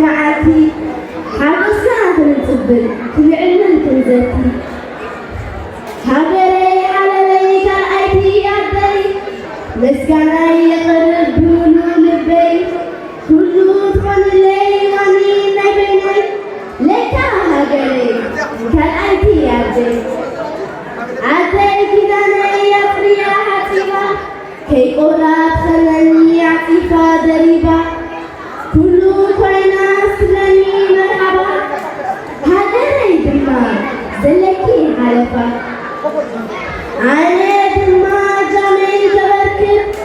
መዓልቲ ሓጎስና ክንጽብን ክንዕልል ክንዘቲ። ሃገረይ ሓለለይ ካልኣይቲ ኣደይ፣ ምስጋናይ የቕርብ ብሙሉ ልበይ። ኩሉ ትኾንለይ ዋኒ ናይ በይነይ፣ ለካ ሃገረይ ካልኣይቲ ኣደይ። ኣደይ ኪዳነይ ኣጽርያ ሓጺባ፣ ከይቆላ ትኸነኒ ዓጺፋ ደሪባ። ኩሉ ኮይና ስትብለኒ መርሓባ፣ ሃገረይ ድማ ዘለኪ ሓለፋ። ኣነ ድማ ጃመይ ከበርክት፣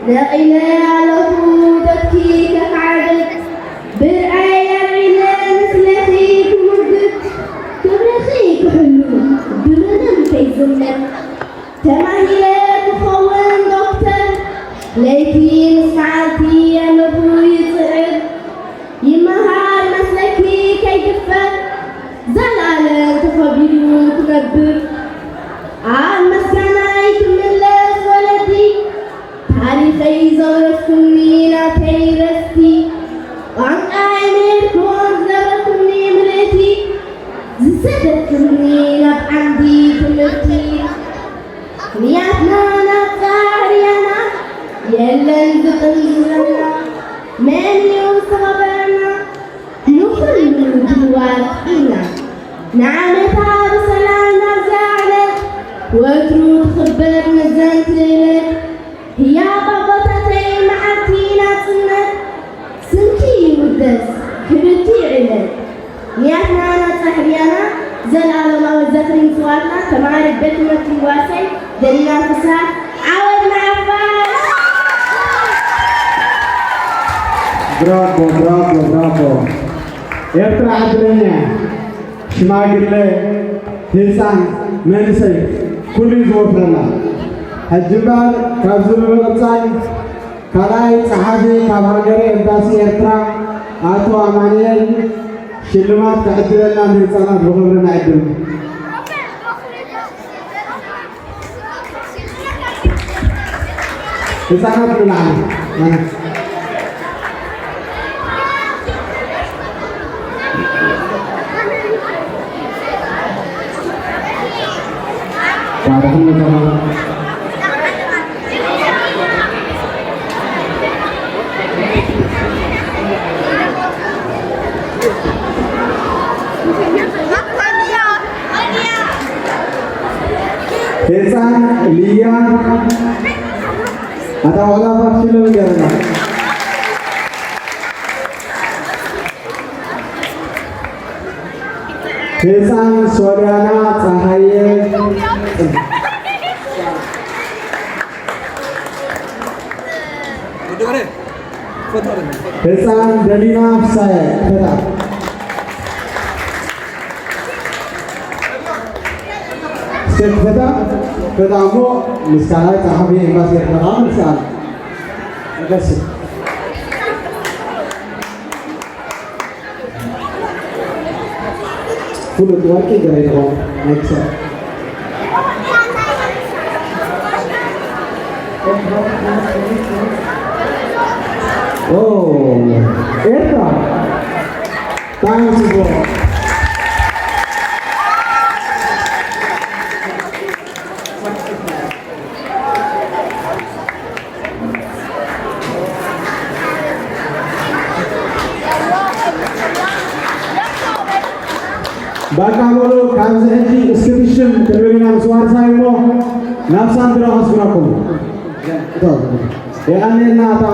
ነቒለ ኣለኹ ደትኪ ከካዕብት። ብርዐይ ኣልዒለ ምስለኺ ክሙግት፣ ክብርኺ ክሕሉ ብምንም ከይዝነብ። ተማሂረ ክኸውን ዶክተር፣ ለይቲ ምስ መዓልቲ ኣለኹ ይጽዕር። ይመሃር መስለኪ ከይድፈር፣ ዘልኣለም ተኸቢሩ ክነብር። ኣብ ምስጋናይ ክምለስ ወለዲ፣ ታሪኸይ ዘውረስኩምኒ ናተይ ርስቲ። ቋንቋይ ምህርኩም ዝገበርኩምኒ ምልእቲ፣ ዝሰደድኩምኒ ናብ ዓንዲ ትምህርቲ። ንያትና ናብ ጻዕርያና፣ የለን ዝጥምዝዘና፣ መን እዩ ዝተኸበረና? ንኹሉ ድልዋት ኢና፣ ንዓመታ ብሰላም ናብዛ ዕለት፣ ወትሩ ትኽበር መዘንቲ ዕለት። ህያብ ኣቦታተይ መዓልቲ ናጽነት፣ ስምኪ ይውደስ ክብርቲ ይዕለት። ንያትና ናጻ ሕርያና፣ ዘልኣለማዊ ዘኽሪ ንስውኣትና። ተማሃሪት ቤት ትምህርቲ ዋርሳይ ደሊና ፍስሃ። ዓወት ንዓፋር! ብራቮ፣ ብራቮ፣ ብራቮ። ኤርትራ ዕድለኛ እያ። ሽማግለ፣ ህፃን፣ መንእሰይ ኩሉ እዩ ዝወፍረላ። ሕጂ እምበኣር ካብዚ ብምቕፃል ካልኣይ ፀሓፊ ካብ ሃገረ ኤምባሲ ኤርትራ ኣቶ ኣማኑኤል ሽልማት ክዕድለና ንህፃናት ብኽብሪ ንዕድም። ህፃናት ንላዕሊ። ባዕልኹም ንተማሃሩ። ህፃን ሊያ ኣታ ዋላ ፋክሽን ለምን ገረና። ህፃን ሶልያና ፀሃየ። ህፃን ደሊና ፍሳየ። ክፈታ። እስከ ክፈታ። ክፈታ እሞ ምስ ካልኣይ ፀሓፊ ኤምባሲ ኤርትራ ከዓ ምስ ኣለ። ደስ። ፍሉጥ ወርቂ ገረይትኾን ናይ ክሳድ። ኦ፣ ኤርትራ። ብጣዕሚ ጽቡቕ። በቃ በሉ፣ ካብዚ ሕጂ እስኪ ብሽም ክንብል ኢና ምስ ዋርሳይ እሞ ናብ ሳንድራ ከስግረኩም። የቐንየልና ኣታ